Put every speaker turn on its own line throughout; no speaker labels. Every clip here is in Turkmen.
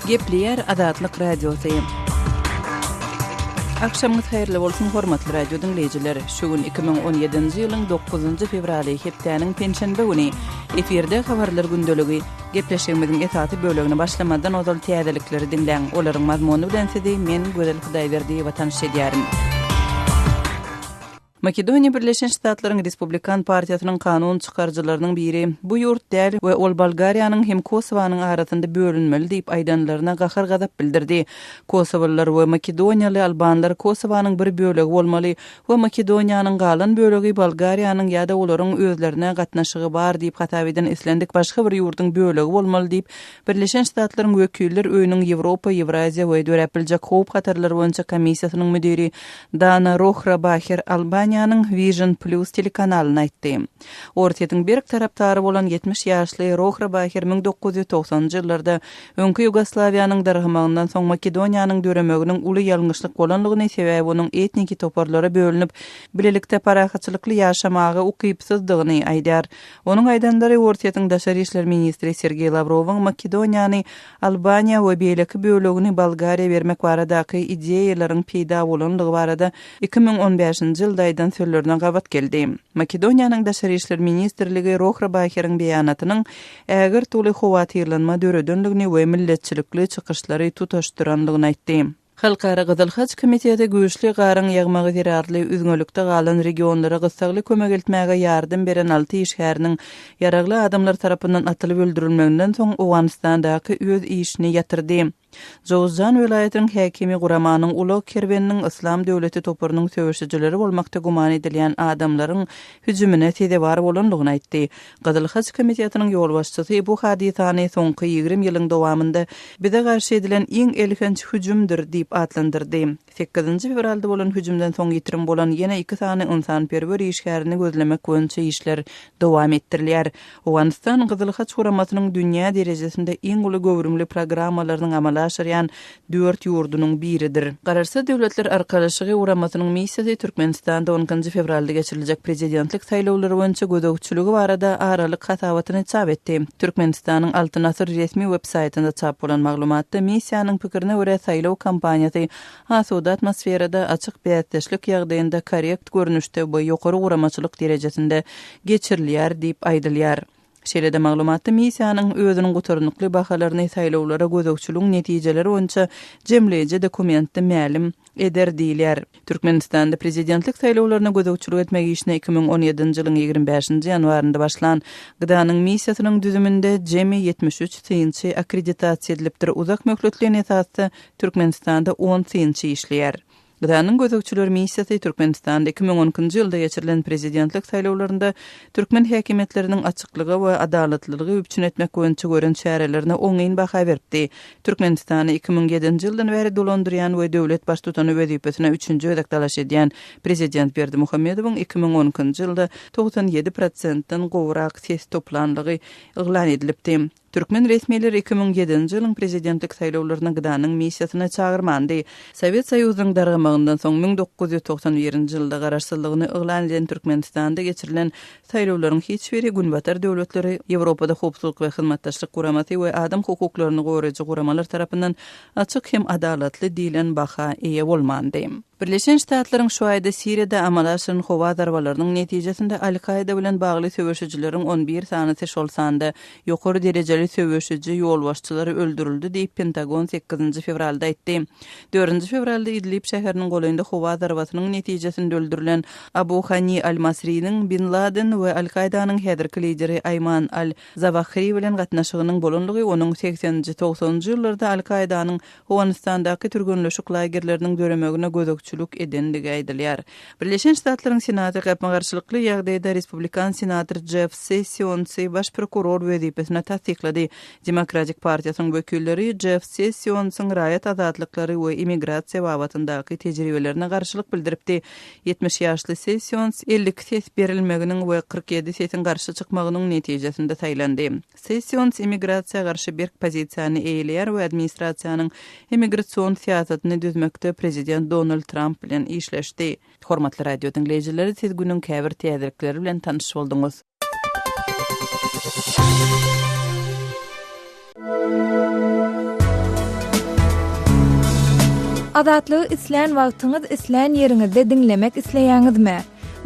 Gepleýär Azatlyk Radiosy. Agşamyňyz haýyrly bolsun, hormatly radio diňleýjiler! Şu gün 2017-nji ýylyň dokuzynjy fewraly, hepdäniň penşenbe güni. Efirde Habarlar gündeligi. Gepleşigimiziň esasy bölegini başlamazdan ozal täzelikleri diňläň. Olaryň mazmuny bilen sizi men, Gözel Hudaýberdiýewa tanyş edýärin. Makedoniýa Birleşen Ştatlaryň Respublikan partiýasynyň kanun çykaryjylarynyň biri bu ýurt däl we ol Bolgariýanyň hem Kosowanyň arasynda bölünmeli diýip aýdanlaryna gahar-gazap bildirdi. Kosowalylar we makedoniýaly albanlar Kosowanyň bir bölegi bolmaly we Makedoniýanyň galan bölegi Bolgariýanyň ýa-da olaryň özlerine gatnaşygy bar diýip hasap eden islendik başga bir ýurduň bölegi bolmaly diýip Birleşen Ştatlaryň Wekiller öýüniň Ýewropa, Ýewraziýa we döräp biljek howp-hatarlar boýunça komissiýasynyň müdiri Dana Rohrabacher Albaniýanyň Vision Plus telekanalyna aýtdy. Orsýetiň berk tarapdary bolan 70 ýaşly Rohrabacher 1990-njy ýyllarda öňki Ýugoslawiýanyň dargamagyndan soň Makedoniýanyň döremeginiň uly ýalňyşlyk bolanlygyny, sebäbi onuň etniki toparlara bölünip, bilelikde parahatçylykly ýaşamaga ukypsyzdygyny aýdýar. Onuň aýdanlary Orsýetiň daşary işler ministri Sergeý Lawrowyň Makedoniýany Albaniýa we beýleki bölegini Bolgariýa bermek baradaky ideýalaryň peýda bolandygy barada 2015-nji ýylda aýdan sözlerine gabat geldi. Makedoniýanyň Daşary işler ministrligi Rohrabaýheriň beýanatynyň ägirt uly howatyrlanma döredendigini we milletçilikli çykyşlary tutaşdyrandygyny aýtdy. Halkara Gyzyl Haç komiteti güýçli garyň ýagmagy zerarly üzňelikde galan regionlara gyssagly kömek eltmäge ýardam beren alty işgäriniň ýaragly adamlar tarapyndan atylyp öldürilmeginden soň Owganystandaky öz işini ýatyrdy. Jowzjan welaýatynyň häkimi guramanyň ulag kerweniniň Yslam döwleti toparynyň söweşijileri bolmakda güman edilýän adamlaryň hüjümine sezewar bolandygyny aýtdy. Gyzyl Haç komitetiniň ýolbaşçysy bu hadysany soňky 20 ýylyň dowamynda bize garşy edilen iň elhenç hüjümdir diýip atlandyrdy. Sekizinji fewralda bolan hüjümden soň ýitirim bolan ýene iki sany ynsanperwer işgärini gözlemek boýunça işler dowam etdirilýär. Owganystan Gyzyl Haç guramasynyň dünýä derejesinde iň uly göwrümli programmalarynyň amala aşyrýan dört ýurdunyň biridir. Garaşsyz Döwletler Arkalaşygy Guramasynyň missiýasy Türkmenistanda on ikinji fewralda geçiriljek prezidentlik saýlawlary boýunça gözegçiligi barada aralyk hasabatyny çap etdi. Türkmenistanyň Altyn asyr resmi web saýtynda çap bolan maglumatda missiýanyň pikirine görä saýlaw kampaniýasy asuda atmosferada, açyk bäsdeşlik ýagdaýynda korrekt görnüşde we ýokary guramaçylyk derejesinde geçirilýär diýip aýdylýar. Şeýle-de maglumatda missiýanyň özüniň gutarnykly bahalaryny saýlawlara gözegçiligiň netijeleri boýunça jemleýji dokumentde mälim eder diýilýär. Türkmenistanda prezidentlik saýlawlaryna gözegçilik etmek işine 2017-nji ýylyň 25-nji ýanwarynda başlan GDA-nyň missiýasynyň düzüminde jemi 73 synçy akkreditasiýa edilipdir, uzak möhletleýin esasda Türkmenistanda on synçy işleýär. GDA-nyň gözegçiler missiýasy Türkmenistanda 2012-nji ýylda geçirilen prezidentlik saýlawlarynda türkmen häkimiýetleriniň açyklygy we adalatlylygy üpjün etmek boýunça gören çärelerine oňyn baha beripdi. Türkmenistany 2007-nji ýyldan bäri dolandyrýan we döwlet baştutany wezipesine üçünji gezek dalaş edýän prezident Berdimuhamedowyň 2012-nji ýylda 97 prosentden gowrak ses toplanlygy yglan edilipdi. Türkmen resmileri 2007-nji ýylyň prezidentlik saýlawlaryna GDA-nyň missiýasyny çagyrmandy. Sowet Soýuzynyň dargamagyndan soň 1991-nji ýylda garaşsyzlygyny yglan eden Türkmenistanda geçirilen saýlawlaryň hiç biri Günbatar döwletleri, Ýewropada Howpsuzlyk we Hyzmatdaşlyk Guramasy we adam hukuklaryny goraýjy guramalar tarapyndan açyk hem adalatly diýlen baha eýe bolmandy. Birleşen Ştatlaryň şu aýda Siriýada amala aşyran howa zarbalarynyň netijesinde Al-Kaýda bilen bagly söweşijileriň on bir sanysy, şol sanda ýokary derejeli söweşiji ýolbaşçylary öldürildi diýip, Pentagon sekizinji fewralda aýtdy. Dördünji fewralda Idlib şäheriniň golaýynda howa zarbasynyň netijesinde öldürilen Abu Hani al-Masriniň Bin Laden we Al-Kaýdanyň häzirki lideri Aýman al-Zawahri bilen gatnaşygynyň bolandygy onuň segseninji, togsanynjy ýyllarda Al-Kaýdanyň Owganystandaky türgenleşik lagerleriniň döremegine gözegçilik edendigi aýdylýar. Birleşen Ştatlaryň Senaty gapma-garşylykly ýagdaýda respublikan senator Jeff Sessionsy baş prokuror wezipesine tassyklady. Demokratik partiýasynyň wekilleri Jeff Sessionsyň raýat azatlyklary we immigrasiýa babatyndaky tejribelerine garşylyk bildiripdi. 70 ýaşly Sessions 52 ses berilmeginiň we 47 sesiň garşy çykmagynyň netijesinde saýlandy. Sessions immigrasiýa garşy berk pozisiýany eýeleýär we administrasiýanyň immigrasion syýasatyny düzmekde prezident Donald Tramp bilen işleşdi. Hormatly radio diňleýjiler, siz günüň käbir täzelikleri bilen tanyş bolduňyz.
Azatlygy islän wagtyňyz, islän ýeriňizde diňlemek isleýäňizmi?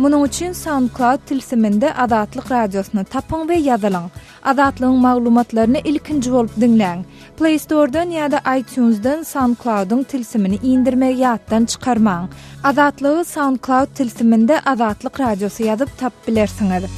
Munuň üçin SoundCloud tilsiminde Azatlyk Radiosyny tapyň we ýazylyň. Azatlygyň maglumatlaryny ilkinji bolup diňläň. Play Store-dan ýa-da iTunes-dan SoundCloud-yň tilsimini indirmegi ýatdan çykarmaň. Azatlygy SoundCloud tilsiminde Azatlyk Radiosy ýazyp tapyp bilersiňiz.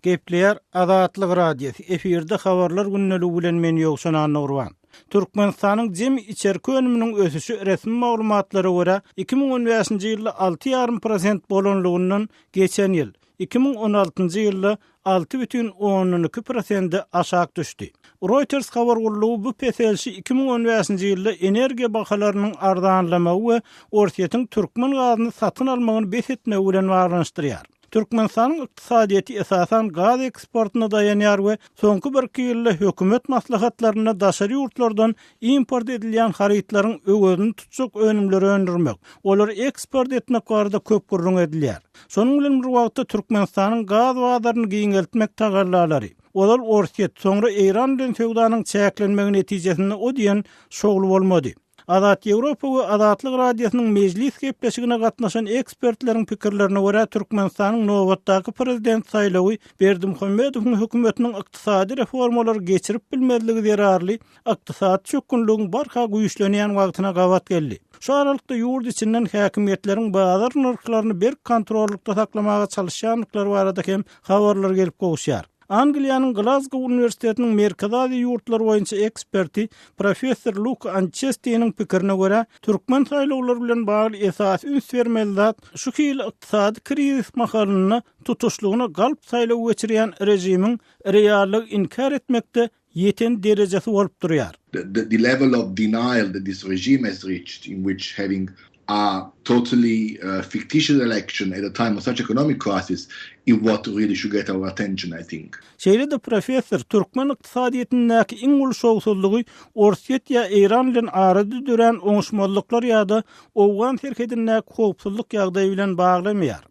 Gepleýär Azatlyk Radiosy, efirde Habarlar gündeligi bilen men Ýowşan Annagurban. Türkmenistanyň jemi içerki önüminiň ösüşi resmi maglumatlara görä, 2015-nji ýylda alty ýarym prosent bolanlygyndan geçen ýyl, 2016-njy ýylda 6,2 prosende aşak düşdi. Reuters habar gullugy bu peselişi 2015-nji ýylda energiýa bahalarynyň arzanlamagy we Orsýetiň türkmen gazyny satyn almagyny bes etmegi bilen baglanyşdyrýar. Türkmenistanyň ykdysadyýeti esasan gaz eksportyna daýanýar we soňky birki ýylda hökümet maslahatlarynda daşary ýurtlardan import edilýän harytlaryň öwezini tutjak önümleri öndürmek, olary eksport etmek barada köp gürrüň edilýär. Şonuň bilen bir wagtda Türkmenistanyň gaz bazaryny giňeltmek tagallalary, ozal Orsýet, soňra Eýran bilen söwdanyň çäklenmegi netijesinde o diýen şowly bolmady. Azat Ýewropa we Azatlyk Radiosynyň Mejlis gepleşigine gatnaşan ekspertleriň pikirlerine görä, Türkmenistanyň nobatdaky prezident saýlawy Berdimuhamedowyň hökümetiniň ykdysady reformalary geçirip bilmezligi zerarly ykdysady çökgünligiň barha güýçlenýän wagtyna gabat geldi. Şu aralykda ýurt içinden häkimiýetleriň bazar nyrhlaryny berk kontrollykda saklamaga çalyşýandyklary barada hem habarlar gelip gowuşýar. Angliýanyň Glazgow uniwersitetiniň Merkezi Aziýa ýurtlary boýunça eksperti professor Luka Ançestiniň pikirine görä, türkmen saýlawlary bilen bagly esasy üns bermeli zat şu hili ykdysady krizis mahalynda tutuşlygyna galp saýlaw geçirýän režimiň reallygy inkär etmekde ýeten derejesi bolup durýar.
The level of denial that this regime has reached in which having a totally fictitious election at a time of such economic crisis is what really should get our attention, I think.
Şeýle-de professor türkmen ykdysadyýetindäki iň uly şowsuzlygy Orsýet ýa Eýran bilen arada dörän oňuşmazlyklar ýa-da owgan serhedindäki howpsuzlyk ýagdaýy bilen baglamaýar.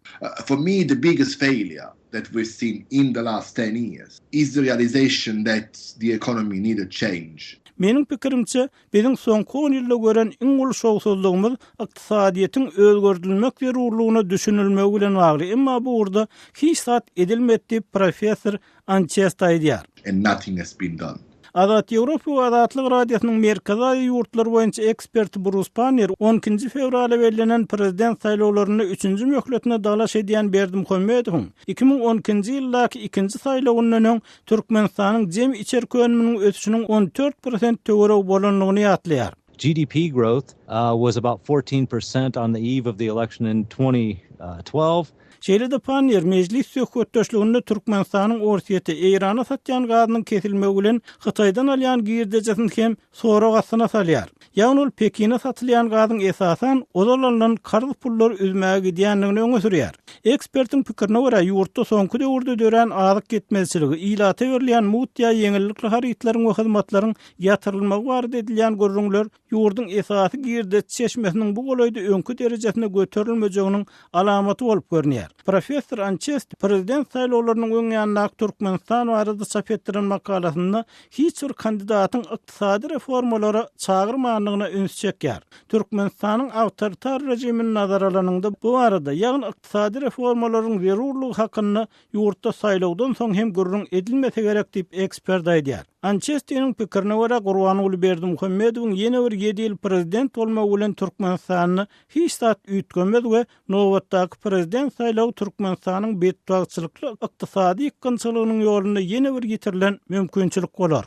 For me the biggest failure that we've seen in the last ten years is the realization that the economy needed change.
Meniň pikirimçe, biziň soňky on ýylda gören iň uly şowsuzlygymyz ykdysadyýetiň özgerdilmek zerurlygyna düşünilmegi bilen bagly, emma bu ugurda hiç zat edilmedi diýip, professor Ançest aýdýar.
And nothing has been done.
Azat Ýewropa we Azatlyk Radiosynyň Merkezi Aziýa ýurtlary boýunça eksperti Brus Pannier on ikinji fewrala bellenen prezident saýlawlarynda üçünji möhletine dalaş edýän Berdimuhamedowyň 2012-nji ýyldaky ikinji saýlawyndan öň Türkmenistanyň jemi içerki önüminiň ösüşiniň 14 prosent töweregi bolandygyny ýatlaýar.
GDP growth was about 14 percent on the eve of the election in 2012.
Şeýle-de Panniýer mejlis söhbetdeşliginde Türkmenistanyň Orsýete, Eýrana satýan gazynyň kesilmegi bilen Hytaýdan alýan girdejisini hem sorag astyna salýar. Ýagny ol Pekine satylýan gazyň esasan ozal alnan karz pullary üzmäge gidýändigini öňe sürýär. Ekspertiň pikirine görä, ýurtda soňky döwürde dörän azyk ýetmezçiligi, ilata berilýän mugt ýa ýeňillikli harytlaryň we hyzmatlaryň ýatyrylmagy barada edilýän gürrüňler ýurduň esasy girdeji çeşmesiniň bu golaýda öňki derejesine göterilmejeginiň alamaty bolup görünýär. Professor Ançest prezident saýlawlarynyň öň ýanyndaky Türkmenistan barada çap etdiren makalasynda hiç bir kandidatyň ykdysady reformalara çagyrmandygyna üns çekýär. Türkmenistanyň awtoritar režimini nazara alanyňda bu barada, ýagny ykdysady reformalaryň zerurlygy hakynda ýurtda saýlawdan soň hem gürrüň edilmese gerek diýip, ekspert aýdýar. Ançestiniň pikirine görä, Gurbanguly Berdimuhamedowyň ýene bir ýedi ýyl prezident bolmagy bilen Türkmenistanda hiç zat üýtgemez we nobatdaky prezident saýlawy Türkmenistanyň betbagtçylykly ykdysady ýykgynçylygynyň ýolunda ýene bir ýitirilen mümkinçilik bolar.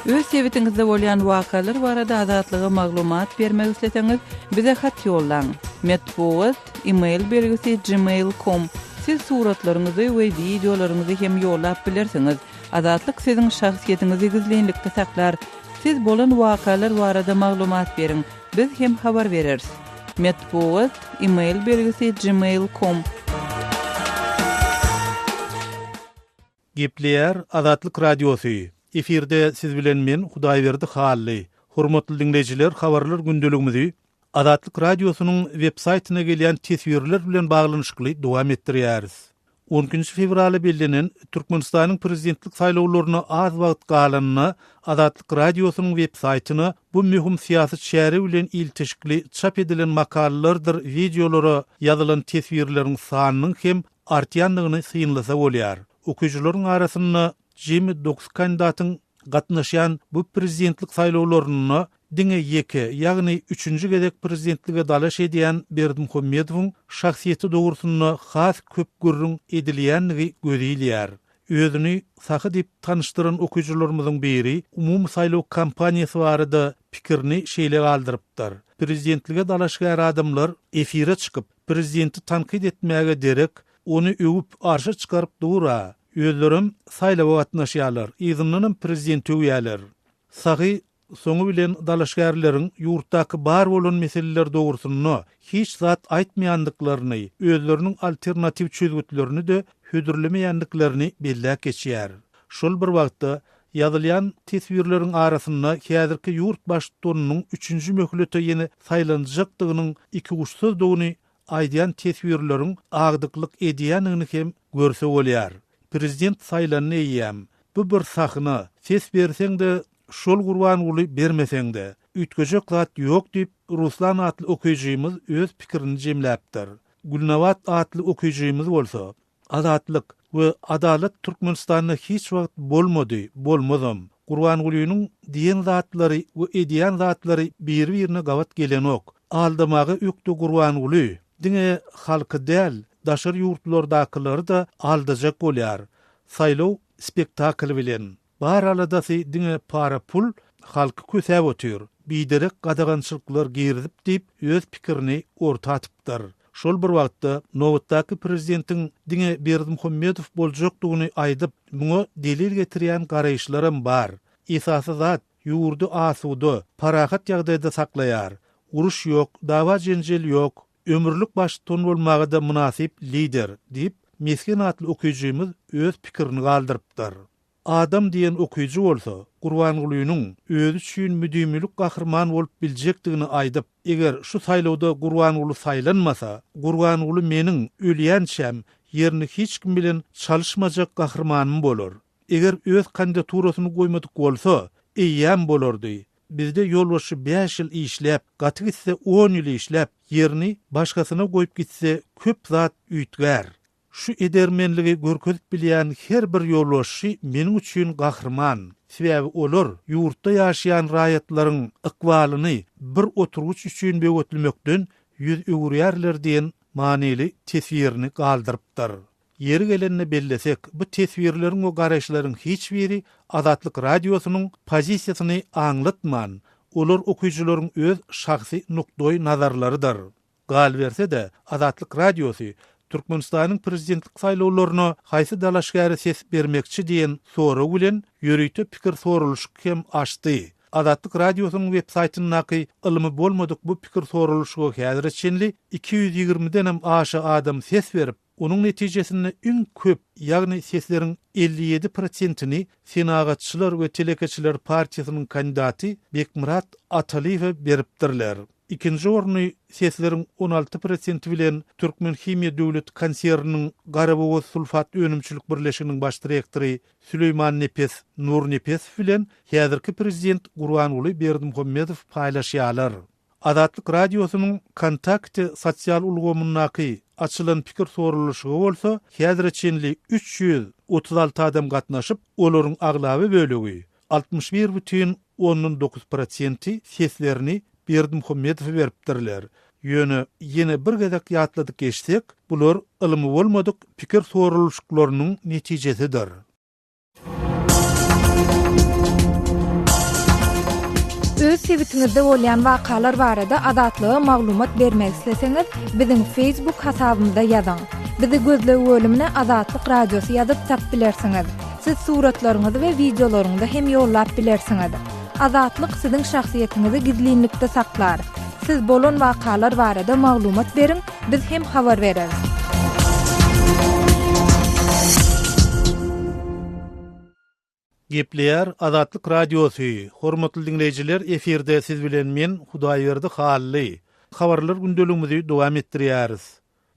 Öz sebitiňizde bolýan wakalar barada Azatlyga maglumat bermek isleseňiz, bize hat ýollaň. Metbugat, e-mail belgisi gmail com. Siz suratlaryňyzy we wideolaryňyzy hem ýollap bilersiňiz. Azatlyk siziň şahsyýetiňizi gizlinlikde saklar. Siz bolan wakalar barada maglumat beriň, biz hem habar bereris. Metbugat, e-mail belgisi gmail com.
Gepleýär Azatlyk Radiosy, Efirde siz bilen men Hudaýberdi Hally. Hormatly diňleýjiler habarlar gündeligimizi Azatlyk Radiosynyň web saýtyna gelýän teswirler bilen baglanyşykly dowam etdirýäris.
On ikinji fewrala bellenen Türkmenistanyň prezidentlik saýlawlaryna az wagt galanda Azatlyk Radiosynyň web saýtyna bu möhüm syýasy çäre bilen ilteşikli çap edilen makalalardyr wideolara ýazylan teswirleriň sanynyň hem artýandygyny synlasa bolýar. Okyjylaryň arasynda jemi dokuz kandidatyň gatnaşýan bu prezidentlik saýlawlarynda diňe ýeke, ýagny üçünji gezek prezidentlige dalaş edýän Berdimuhamedowyň şahsyýeti dogrusynda has köp gürrüň edilýändigi göze ilýär. Özüni Sahy diýip tanyşdyran okyjylarymyzyň biri umumy saýlaw kampaniýasy barada pikirini şeýle galdyrypdyr, Prezidentlige dalaşgär adamlar efire çykyp, prezidenti tankyt etmäge derek, ony öwüp, arşa çykaryp dur-a. Özlerem saýlawa gatnaşýarlar, yzyndanam prezidenti öwýärler. Sahy soňy bilen dalaşgärleriň ýurtdaky bar bolan meseleler dogrusynda hiç zat aýtmaýandyklaryny, özleriniň alternatiw çözgütlerini-de hödürlemeýändiklerini belläp geçýär. Şol bir wagtda, ýazylýan teswirleriň arasynda häzirki ýurt baştutanynyň üçünji möhlete ýene saýlanjakdygynyň ikuçsuzdygyny aýdýan teswirleriň agdyklyk edýändigini hem görse bolýar. Prezident saýlandy eýýäm. Bu bir sahna. Ses berseň-de şol Gurbanguly bermeseň-de. Üýtgejek zat ýok diýip, Ruslan atly okyjymyz öz pikirini jemläpdir. Gülnabat atly okyjymyz bolsa, Azatlyk we adalat Türkmenistanda hiç wagt bolmady, bolmazam. Gurbangulynyň diýen zatlary we edýän zatlary biri-birine gabat gelenok. Aldamaga ökde Gurbanguly diňe halky däl, daşary ýurtlardakylary-da aldajak bolýar. Saýlaw spektakly bilen. Bar aladasy diňe para pul halky kösäp otyr, biderek gadagançylyklar girizip diýip öz pikirini orta atypdyr. Şol bir wagtda nobatdaky prezidentiň diňe Berdimuhamedow boljakdygyny aýdyp, muňa delil getirýän garaýyşlaram bar. Esasy zat ýurdy asuda, parahat ýagdaýda saklaýar. Uruş ýok, dawa-jenjel ýok, ömürlik baştutan bolmaga-da mynasyp lider diýip, Mesgen atly okyjymyz öz pikirini galdyrypdyr. Adam diýen okyjy bolsa, Gurbangulynyň özi üçin müdimilik gahryman bolup biljekdigini aýdyp, Eger şu saýlawda Gurbanguly saýlanmasa, Gurbanguly meniň ölýänçäm ýerini hiç kim bilen çalyşmajak gahrymanym bolar. Eger öz kandidaturasyny goýmadyk bolsa, eýýäm bolardy. Bizde ýolbaşçy bäş ýyl işläp, gaty gitse on ýyl işläp, ýerini başgasyna goýup gitse köp zat üýtgär. Şu edermenligi görkezip bilýän her bir ýolbaşçy meniň üçin gahryman. Sebäbi olar ýurtda ýaşaýan raýatlaryň ykbalyny bir oturgyç üçin böwetlemekden ýüz öwürýärler diýen manyly teswirini galdyrypdyr. Ýeri gelende bellesek, bu teswirleriň we garaýyşlaryň hiç biri Azatlyk Radiosynyň pozisiýasyny aňlatman, olar okyjylaryň öz şahsy nukdaý nazarlarydyr. Galyberse-de, Azatlyk Radiosy Türkmenistanyň prezidentlik saýlawlaryna haýsy dalaşgäre ses bermekçi diýen sorag bilen ýörite pikir soralyşyk hem açdy. Azatlyk Radiosynyň websaýtyndaky ylmy bolmadyk bu pikir soralyşyga häzire çenli 220 denem aşa adam ses berip, Onuň netijesinde iň köp, ýagny sesleriň 57 prosentini Senagatçylar we telekeçiler partiýasynyň kandidaty Bekmyrat Atalyýewe beripdirler. Ikinji orny sesleriň 16 prosenti bilen Türkmenhimiýa döwlet konserniniň Garabogazsulfat önümçilik birleşiginiň baş direktory Süleýmannepes Nurnepesow bilen häzirki prezident Gurbanguly Berdimuhamedow paýlaşýarlar. Azatlyk Radiosynyň Kontakte sosial ulgamyndaky açylan pikir soralyşyga bolsa häzire çenli 336 adam gatnaşyp, olaryň aglaba bölegi, 61 bütin ondan dokuz prosenti seslerini Berdimuhamedowa beripdirler. Ýöne ýene bir gezek ýatladyp geçsek, bular ylmy bolmadyk pikir soralyşyklarynyň netijesidir.
Öz sebitiňizde bolýan wakalar barada Azatlyga maglumat bermek isleseňiz, biziň Facebook hasabymyza ýazyň. Bizi gözleg bölümine Azatlyk Radiosy ýazyp tap bilersiňiz. Siz suratlaryňyzy we wideolaryňyzy hem ýollap bilersiňiz. Azatlyk siziň şahsyýetiňizi gizlinlikde saklar. Siz bolan wakalar barada maglumat beriň, Biz hem habar bereris.
Gepleýär Azatlyk Radiosy, Hormatly diňleýjiler, efirde siz bilen men, Hudaýberdi Hally. Habarlar gündeligimizi dowam etdirýäris.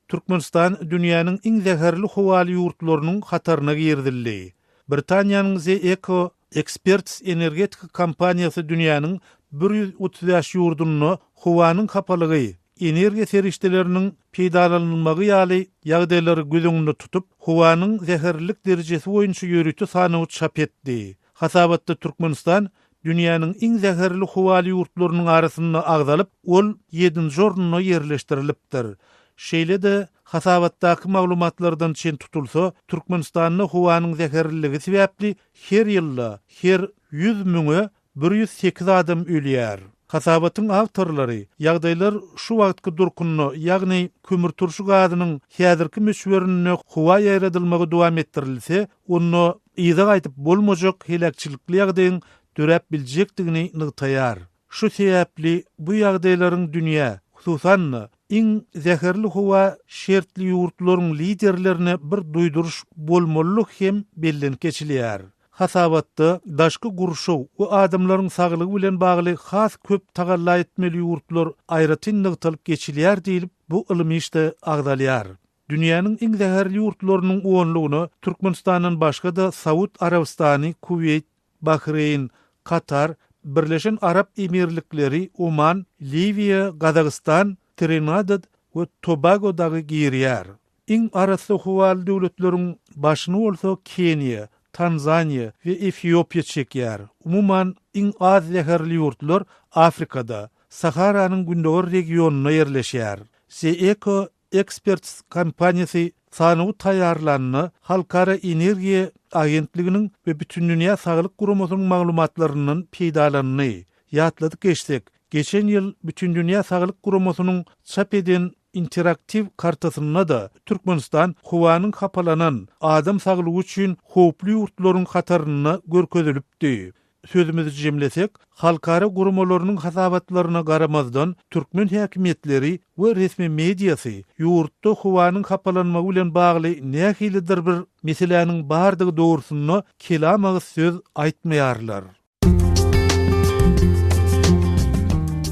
Türkmenistan dünýäniň iň zäherli howaly ýurtlarynyň hataryna girizildi. Britaniýanyň The Eco Experts energetika kompaniýasy dünýäniň 135 ýurdunda howanyň hapalygy, energiýa serişdeleriniň peýdalanylmagy ýaly ýagdaýlary göz öňünde tutup, howanyň zäherlilik derejesi boýunça ýörite sanawy çap etdi. Hasabatda Türkmenistan dünýäniň iň zäherli howaly ýurtlarynyň arasynda agzalyp, ol ýedinji orunda ýerleşdirilipdir. Şeýle-de, hasabatdaky maglumatlardan çen tutulsa, Türkmenistanda howanyň zäherliligi sebäpli her ýylda her 100 müňe 108 adam ölýär. Hasabatyň awtorlary, ýagdaýlar şu wagtky durkunda, ýagny kömürturşy gazynyň häzirki möçberinde howa ýaýradylmagy dowam etdirilse, onda yza gaýdyp bolmajak heläkçilikli ýagdaýyň döräp biljekdigini nygtaýar. Şu sebäpli bu ýagdaýlaryň dünýä, hususan-da, iň zäherli howa şertli ýurtlaryň liderlerine bir duýduryş bolmalydygy hem bellenip geçilýär. Hasabatda daşky gurşaw we adamlaryň saglygy bilen bagly has köp tagalla etmeli ýurtlar aýratyn nygtalyp geçilýär diýlip, bu ylmy işde agzalýar. Dünýäniň iň zäherli ýurtlarynyň onlugyna Türkmenistandan başga-da Saud Arabystany, Kuweýt, Bahreýn, Katar, Birleşen Arap Emirlikleri, Oman, Liwiýa, Gazagystan, Trinidad we Tobago dagy girýär. Iň arassa howaly döwletleriň başyny bolsa Keniýa, Tanzaniýa we Efiopiýa çekýär. Umuman, iň az zäherli ýurtlar Afrikada, Saharanyň gündogar regionynda ýerleşýär. The Eco Experts kompaniýasy sanawy taýýarlanda Halkara energiýa agentliginiň we Bütindünýä saglyk guramasynyň maglumatlaryndan peýdalandy. Ýatladyp geçsek, geçen ýyl Bütindünýä saglyk guramasynyň çap eden interaktiw kartasynda-da Türkmenistan howanyň hapalanan, adam saglygy üçin howply ýurtlaryň hatarynda görkezilipdi. Sözümizi jemlesek, halkara guramalarynyň hasabatlaryna garamazdan, türkmen häkimiýetleri we resmi mediasy ýurtda howanyň hapalanmagy bilen bagly nähilidir bir meseläniň bardygy dogrusynda kelam agyz söz aýtmaýarlar.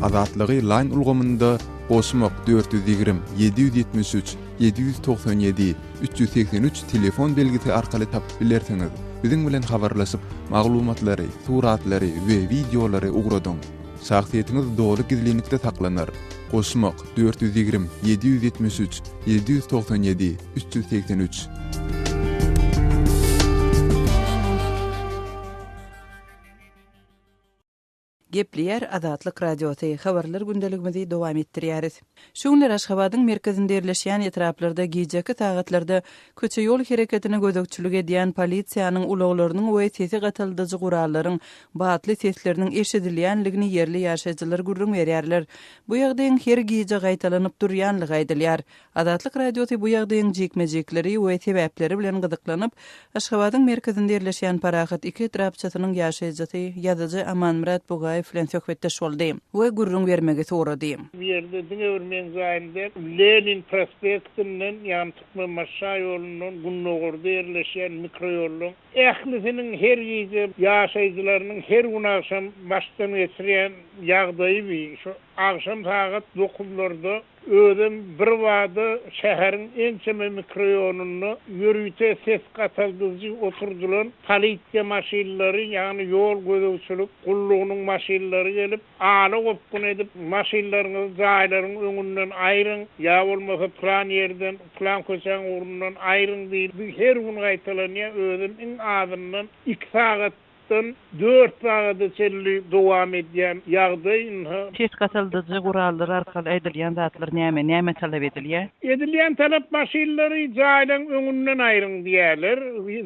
Azatlygy Line ulgamynda goşmak 420 773 797 383 telefon belgisi arkaly tapyp bilersiňiz. Biziň bilen habarlaşyp, maglumatlary, suratlary we wideolary ugradyň. Şahsyýetiňiz doly gizlinlikde saklanar. Goşmak 420 773 797 383.
Gepleýär Azatlyk Radiosy, Habarlar gündeligimizi dowam etdirýäris. Şu günler Aşgabadyň merkezinde ýerleşýän etraplarda gijeki sagatlarda köçe-ýol hereketine gözegçilik edýän polisiýanyň ulaglarynyň we sesi gataldyjy gurallaryň batly sesleriniň eşidilýänligini ýerli ýaşaýjylar gürrüň berýärler. Bu ýagdaýyň her gije gaýtalanyp durýanlygy aýdylýar. Azatlyk Radiosy bu ýagdaýyň jikme-jikleri we sebäpleri bilen gyzyklanyp, Aşgabadyň merkezinde ýerleşýän Parahat iki etrapçasynyň ýaşaýjysy, ýazyjy Amanmyrat Bugaýew bilen söhbetdeş boldy we gürrüň bermegi sorady.
Bu ýerde diňe bir meň jaýym däl, Lenin prospektinden, ýagny Türkmenbaşy şaýolundan gündogarda ýerleşýän mikroýollaryň ählisiniň her gije ýaşaýjylarynyň her gün agşam başdan geçirýän ýagdaýy bi. Şu agşam sagat dokuzlarda Özem birbada şäheriň ençeme mikroýonynda ýörite ses gataldyjy oturdylan polisiýa maşynlary, ýagny ýol gözegçilik gullugynyň maşynlary gelip, ala-gopgun edip, maşynlaryňyzy jaýlaryň öňünden aýryň, ýa bolmasa pylan ýerden, pylan köçäň ugrundan aýryň diýip, bu her gün gaýtalanýar, özem iň azyndan iki sagat Dan dört sagada çenli dowam edýän ýagdaý ynha.
Ses gataldyjy gurallar arkaly aýdylýan zatlar näme? Näme talap edilýär?
Edilýän talap maşynlary jaýlaň öňünden aýryň diýýärler.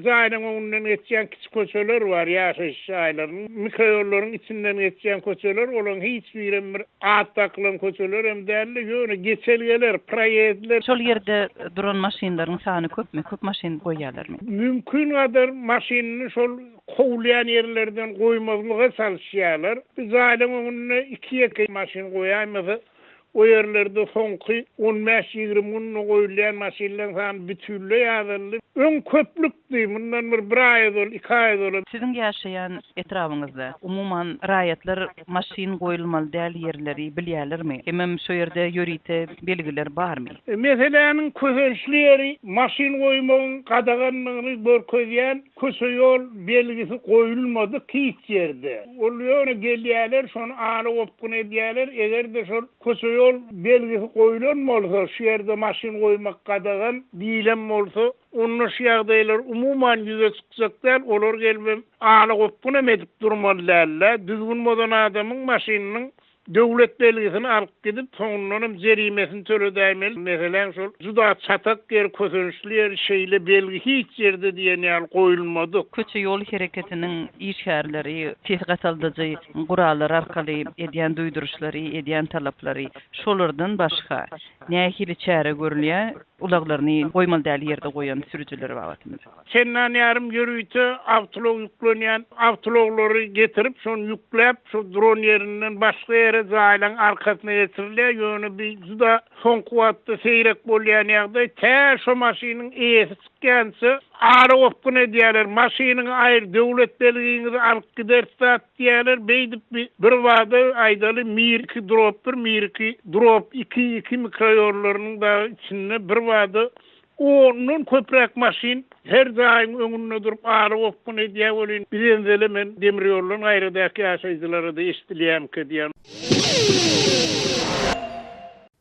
Jaýlaň öňünden geçýän kiçi köçeler bar, ýaşaýyş jaýlarynyň, mikroýollaryň içinden geçýän köçeler, olaryň hiç birem bir at dakylan köçelerem däldi, ýöne geçelgeler, proýezdler.
Şol ýerde duran maşynlaryň sany köpmi? Köp maşyn goýýarlarmy?
Mümkingadar maşynyny şol kowulýan ýerlerden goýmazlyga çalyşýarlar. Bir jaýlaryň öňünde iki-ýeke maşyn goýaýmasa, O ýerlerde soňky on bäş-ýigrimi günde goýulýan maşynlaryň sany bütinleý azaldy. Öň köplükdi, mundan bir bir aý ozal, iki aý ozal.
Siziň ýaşaýan etrabyňyzda, umuman, raýatlar maşyn goýulmaly däl ýerleri bilýärlermi? Hemem şo ýerde ýörite belgiler barmy?
Meseläniň kösençli ýeri, maşyn goýmagyň gadagandygyny görkezýän Köçe-ýol belgisi goýulmadyk hiç ýerde. Ol ýöne gelýärler, şony ala-gopgun edýärler. Eger-de şol köçe-ýol belgisi goýlan bolsa, şu ýerde maşyn goýmak gadagan diýlen bolsa, onda şu ýagdaýlar umuman ýüze çykjak däl. Olar gelibem ala-gopgunam edip durmaly däl-de. Düzgün bozan adamyň maşynynyň Döwlet belgisini alyp gidip, soňundanam jerimesini töledäýmeli. Meseläň şol juda çatak ýeri, kösençli ýeri şeýle belgi hiç ýerde diýen ýaly goýulmadyk.
Köçe-ýol hereketiniň işgärleri ses gataldyjy gurallar arkaly edýän duýduryşlary, edýän talaplary, şolardan başga nähili çäre görülýär ulaglaryny goýmaly däl ýerde goýan sürüjiler babatynda?
Çendan ýarym ýörite awtoulag ýüklenýän awtoulaglary getirip, şony ýükläp, şo duran ýerinden başga ýere jaýlaryň arkasyna geçirilýär. Ýöne bi juda soňky wagtda seýrek bolýan ýagdaý. Tä şo maşynyň eýesi çykýança ara-gopgun edýärler. Maşynyňy aýyr, döwlet belgiňizi alyp gideris zat diýýärler. Beýdip bi birbada aýdaly Mir iki drop bir, Mir iki drop iki, iki mikroýollarynyň dagy içinde birbada Ondan köpräk maşyn her jaýyň öňünde durup ala-gopgun edýär welin, bir zenzele men demir ýoldan gaýradaky ýaşaýjylara-da eşidilýärmikä diýýän.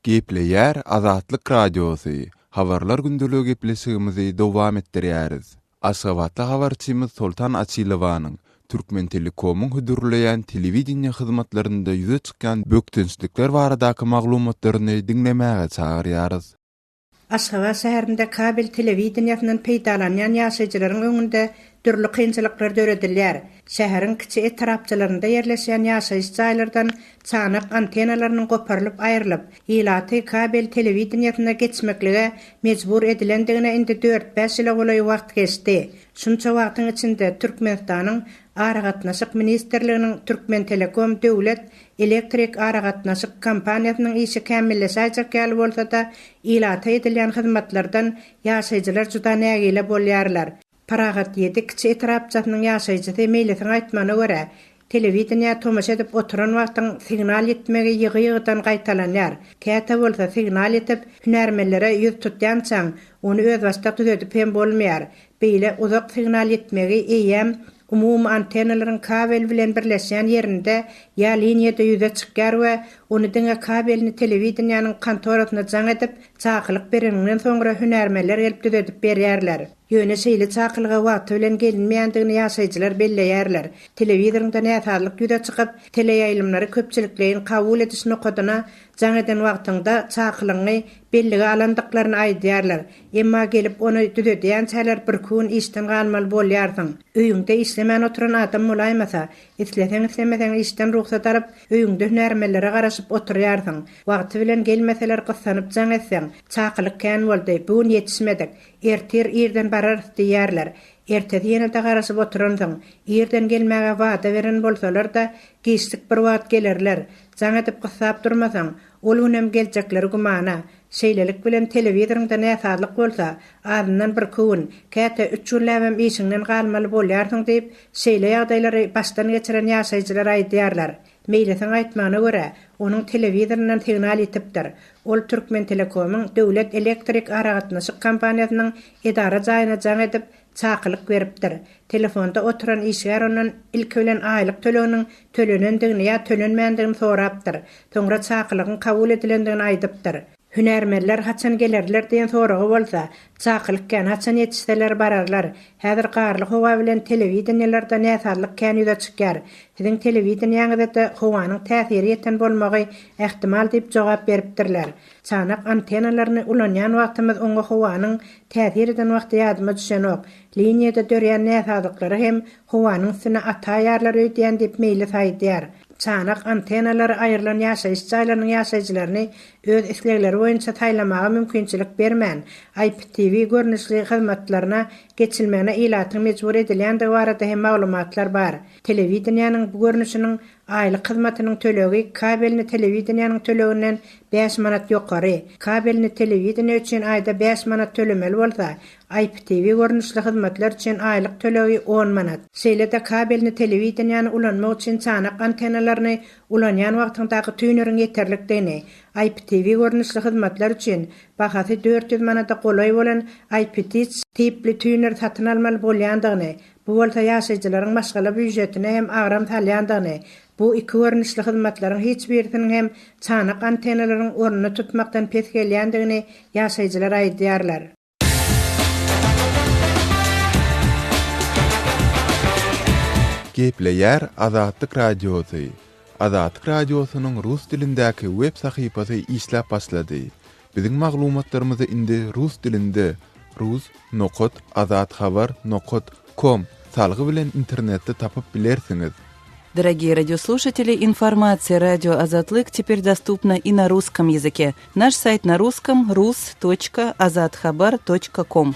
Gepleýär Azatlyk Radiosy, Habarlar gündeligi gepleşigimizi dowam etdirýäris. Aşgabatly habarçymyz Soltan Açylowanyň Türkmentelekomyň hödürleýän telewideniýe hyzmatlarynda ýüze çykýan bökdençlikler baradaky maglumatlaryny diňlemäge çagyrýarys.
Aşgabat şäherinde kabel telewideniýesinden peýdalanýan ýaşaýjylaryň öňünde dürli kynçylyklar döredilýär. Şäheriň kiçi etrapçalarynda ýerleşýän ýaşaýyş jaýlardan çanak antennalarynyň goparylyp aýrylyp, ilaty kabel telewideniýesine geçmeklige mejbur edilendigine indi dört-bäş ýyla golaý wagt geçdi. Şunça wagtyň içinde Türkmenistanyň Aragatnaşyk ministrliginiň Türkmentelekom döwlet Elektrik aragatnaşyk kompaniýasynyň işi kämilleşäýjek ýaly bolsa-da, ilata edilýän hyzmatlardan ýaşaýjylar juda nägile bolýarlar. Parahat ýedi kiçi etrapçasynyň ýaşaýjysy Meýlisiň aýtmagyna görä, telewideniýä tomaşa edip oturan wagtyň signal ýitmegi ýygy-ýygydan gaýtalanýar. Käte bolsa signal ýitip, hünärmenlere ýüz tutýançaň, ony özbaşdak düzedip hem bolmaýar. Beýle uzak signal ýitmegi eýýäm umumy antennalaryň kabel bilen birleşýän ýerinde ýa liniýada ýüze çykýar we ony diňe kabelini telewideniýäniň kontorasyna jaň edip, çakylyk bereniňden soňra hünärmenler gelip düzedip berýärler. Ýöne şeýle çakylyga wagty bilen gelinmeýändigini ýaşaýjylar belleýärler. Telewizoryňda näsazlyk ýüze çykyp, teleýaýlymlary köpçülikleýin kabul ediş nokadyna jaň eden wagtyňda çakylygyňy bellige alandyklaryny aýdýarlar. Emma gelip ony düzedýänçäler birki gün işden galmaly bolýarsyň. Öýüňde işlemän oturan adam bolaýmasa, isleseň-islemeseň işden rugsat alyp, öýüňde hünärmenlere garaşyp oturýarsyň. Wagty bilen gelmeseler gyssanyp jaň etseň, çakylyk kän boldy, bu gün ýetişmedik, ertir irden bararys diýýärler. Ertesi ýene-de garaşyp oturansyň. Irden gelmäge wada beren bolsalar-da, giçlik bir wagt gelerler. Jaň edip gyssap durmasaň, ol günem geljekleri gümana. Şeýlelik bilen, telewizoryňda näsazlyk bolsa, azyndan birki gün, käte üç günläbem işiňden galmaly bolýarsyň diýip, şeýle ýagdaýlary başdan geçiren ýaşaýjylar aýdýarlar. Meýlisiň aýtmagyna görä, onuň telewizoryndan signal ýitipdir. Ol Türkmentelekomyň döwlet elektrik aragatnaşyk kompaniýasynyň edara jaýyna jaň edip, çakylyk beripdir. Telefonda oturan işgär ondan ilki bilen aýlyk töleginiň tölenendigini ýa tölenmändigini sorapdyr. Soňra çakylygyň kabul edilendigini aýdypdyr. Hünärmenler haçan gelerler diýen soraga bolsa, Çakylyk kän, haçan ýetişseler bararlar. Häzir garly howa bilen telewideniýelerde näsazlyk kän ýüze çykýar. Siziň telewideniýäňize-de howanyň täsiri ýeten bolmagy ähtimal diýip jogap beripdirler. Çanak antennalaryny ulanýan wagtymyz oňa howanyň täsir eden wagty ýadyma düşenok. Liniýada dörýän näsazlyklary hem howanyň üstüne ataýarlar öýdýän diýip Meýlis aýdýar. Çanak antennalary aýrylan ýaşaýyş jaýlarynyň ýaşaýjylaryny öz islegleri boýunça saýlamaga mümkinçilik bermän, IPTV görnüşli hyzmatlaryna geçilmegine ilatyň mejbur edilýändigi barada hem maglumatlar bar. Telewideniýäniň bu görnüşiniň. Aýlyk hyzmatynyň tölegi kabelni telewideniýäniň töleginden bäş manat ýokary. Kabelni telewideniýe üçin aýda bäş manat tölemeli bolsa, IPTV görnüşli hyzmatlar üçin aýlyk tölegi on manat. Şeýle-de kabelni telewideniýäni ulanmak üçin çanak antennalaryny ulanýan wagtyňdaky tuýneriň ýeterlikdigini, IPTV görnüşli hyzmatlar üçin bahasy 400 manada golaý bolan IPTC tipli tuýner satyn almaly bolýandygyny, Bu bolsa ýaşaýjylaryň maşgala býujetine hem agram salýandygyny, bu iki görnüşli hyzmatlaryň hiç birisiniň hem çanak antennalaryň ornuny tutmakdan pes gelýändigini ýaşaýjylar aýdýarlar.
Gepleýär Azatlyk Radiosy, Azatlyk Radiosynyň rus dilindäki web sahypasy işläp başlady. Biziň maglumatlarymyzy indi rus dilinde rus nokat azathabar nokat kom salgy bilen internetde tapyp bilersiňiz.
Дорогие радиослушатели, информация радио Азатлык теперь доступна и на русском языке. Наш сайт на русском rus.azathabar.com.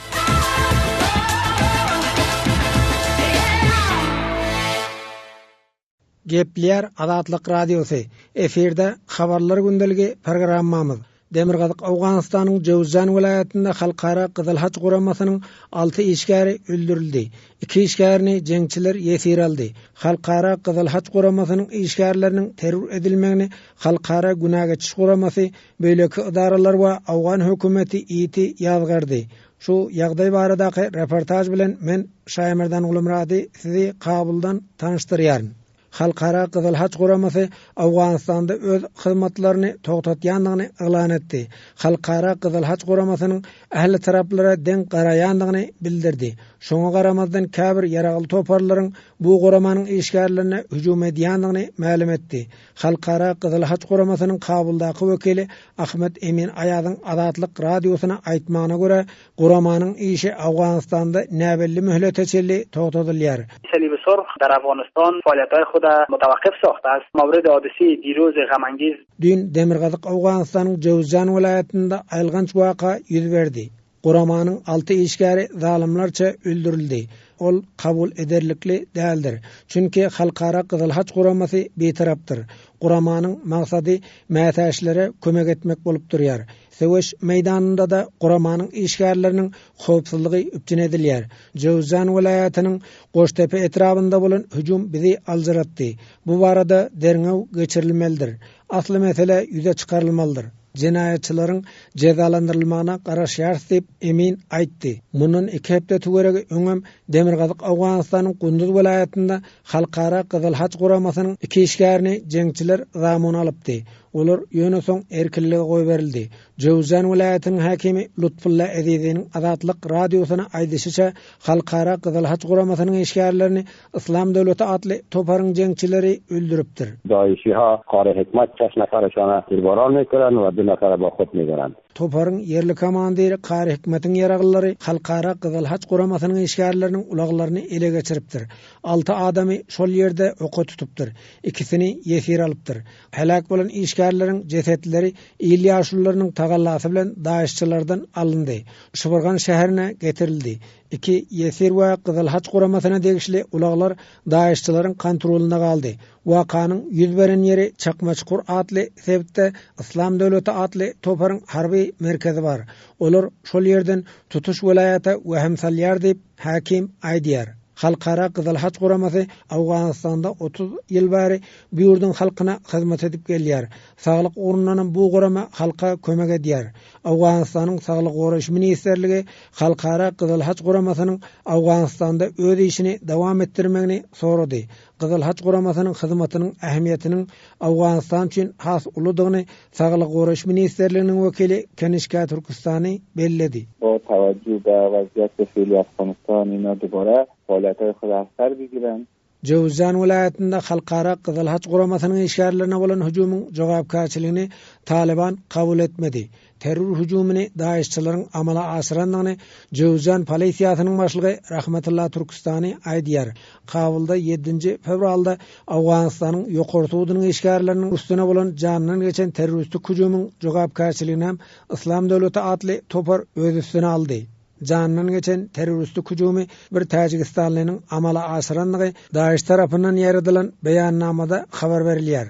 Gepleýär Azatlyk Radiosy, efirde Habarlar gündeligi programmamyz. Demirgazyk Owganystanyň Jöwüzjan welaýatynda Halkara Gyzyl Haç guramasynyň alty işgäri öldürildi. Iki işgärini jeňçiler ýesir aldy. Halkara Gyzyl Haç guramasynyň işgärleriniň terror edilmegini Halkara Günä geçiş guramasy, beýleki edaralar we owgan hökümeti ýiti ýazgardy. Şu ýagdaý baradaky reportaž bilen men Şaýmerdan Gulumyrady sizi Kabuldan tanyşdyrýaryn. Halkara Gyzyl Haç guramasy Owganystanda öz hyzmatlaryny togtatýandygyny yglan etdi. Halkara Gyzyl Haç guramasynyň ähli taraplara deň garaýandygyny bildirdi. Şoňa garamazdan käbir ýaragly toparlaryň bu guramanyň işgärlerine hüjüm edýändigini mälim etdi. Halkara Gyzyl Haç guramasynyň Kabuldaky wekili Ahmet Emin Aýazyň Azatlyk Radiosyna aýtmagyna görä, guramanyň işi Owganystanda näbelli möhlete çenli togtadylýar.
صلیب سرخ در افغانستان فعالیت‌های خود متوقف ساخته است. مورد حادثه دیروز غم انگیز.
Düýn demirgazyk Owganystanyň Jöwüzjan welaýatynda aýylganç waka ýüz berdi. Guramanyň alty işgäri zalymlarça öldürildi. Ol kabul ederlikli däldir. Çünki Halkara Gyzyl Haç guramasy bitarapdyr. Guramanyň maksady mätäçlere kömek etmek bolup durýar. Söweş meýdanynda-da guramanyň işgärleriniň howpsuzlygy üpjün edilýär. Jöwüzjan welaýatynyň Goştepe etrabynda bolan hüjüm bizi aljyratdy. Bu barada derňew geçirilmelidir. Asly mesele ýüze çykarylmalydyr. Jenaýatçylaryň jezalandyrylmagyna garaşýarys diýip, Emin aýtdy. Mundan iki hepde töweregi öňem demirgazyk Owganystanyň Gunduz welaýatynda Halkara Gyzyl Haç guramasynyň iki işgärini jeňçiler zamun alypdy. Olar ýöne soň erkinlige goýberildi. Jöwüzjan welaýatynyň häkimi Lutfulla Eziziniň Azatlyk Radiosyna aýdyşyça, Halkara Gyzyl Haç guramasynyň işgärlerini Yslam döwleti atly toparyň jeňçileri öldüripdir.
Daişiha Kary Hikmet şeş neferişana tirbaran mekirin we du nefere ba xwe mebirin.
Toparyň ýerli komandiri Kary Hikmetiň ýaragylylary Halkara Gyzyl Haç guramasynyň işgärleriniň ulaglaryny ele geçiripdir. Alty adamy şol ýerde oka tutupdyr. Ikisini ýesir alypdyr. Heläk bolan işgärleriň jesetleri il ýaşulularynyň tagallasy bilen daişçilerden alyndy. Şybyrgan şäherine getirildi. Iki ýesir we Gyzyl Haç guramasyna degişli ulaglar daişçileriň kontrolynda galdy. Wakanyň ýüz beren ýeri Çakmaçukur atly sebitde Yslam döwleti atly toparyň harby merkezi bar. Olar şol ýerden tutuş welaýata wehim salýar diýip, häkim aýdýar. Halkara Gyzyl Haç guramasy Owganystanda 30 ýyl bäri bu ýurduň halkyna hyzmat edip gelýär. Saglyk ugrundanam bu gurama halka kömek edýär. Owganystanyň Saglygy goraýyş ministrligi Halkara Gyzyl Haç guramasynyň Owganystanda öz işini dowam etdirmegini sorady. Gyzyl Haç guramasynyň hyzmatynyň ähmiýetiniň Owganystan üçin has uludygyny Saglygy goraýyş ministrliginiň wekili Kenişka Türküstani belledi.
با توجه به وضعیت فعلی افغانستان اینا دوباره فعالیت‌های خود از سر بگیرند.
Jöwüzjan welaýatynda Halkara Gyzyl Haç guramasynyň işgärlerine bolan hüjümiň jogapkärçiligini Talyban kabul etmedi. Terror hüjümini daişçileriň amala aşyrandygyny Jöwüzjan polisiýasynyň başlygy Rahmetulla Türküstani aýdýar. Kabulda ýedinji fewralda Owganystanyň Ýokary sudunyň işgärleriniň üstüne bolan janyndan geçen terroristik hüjümiň jogapkärçiligini hem Yslam döwleti atly topar öz üstüne aldy. janyndan geçen terroristik hüjümi bir täjigistanlynyň amala aşyrandygy DAIŞ tarapyndan ýaýradylan beýannamada habar berilýär.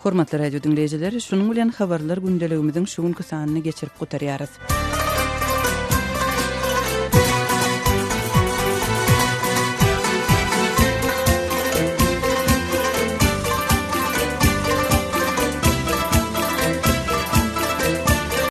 Hormatly radio diňleýjiler, şunuň bilen habarlar gündeligimiziň şu günki sanyny geçirip gutarýarys.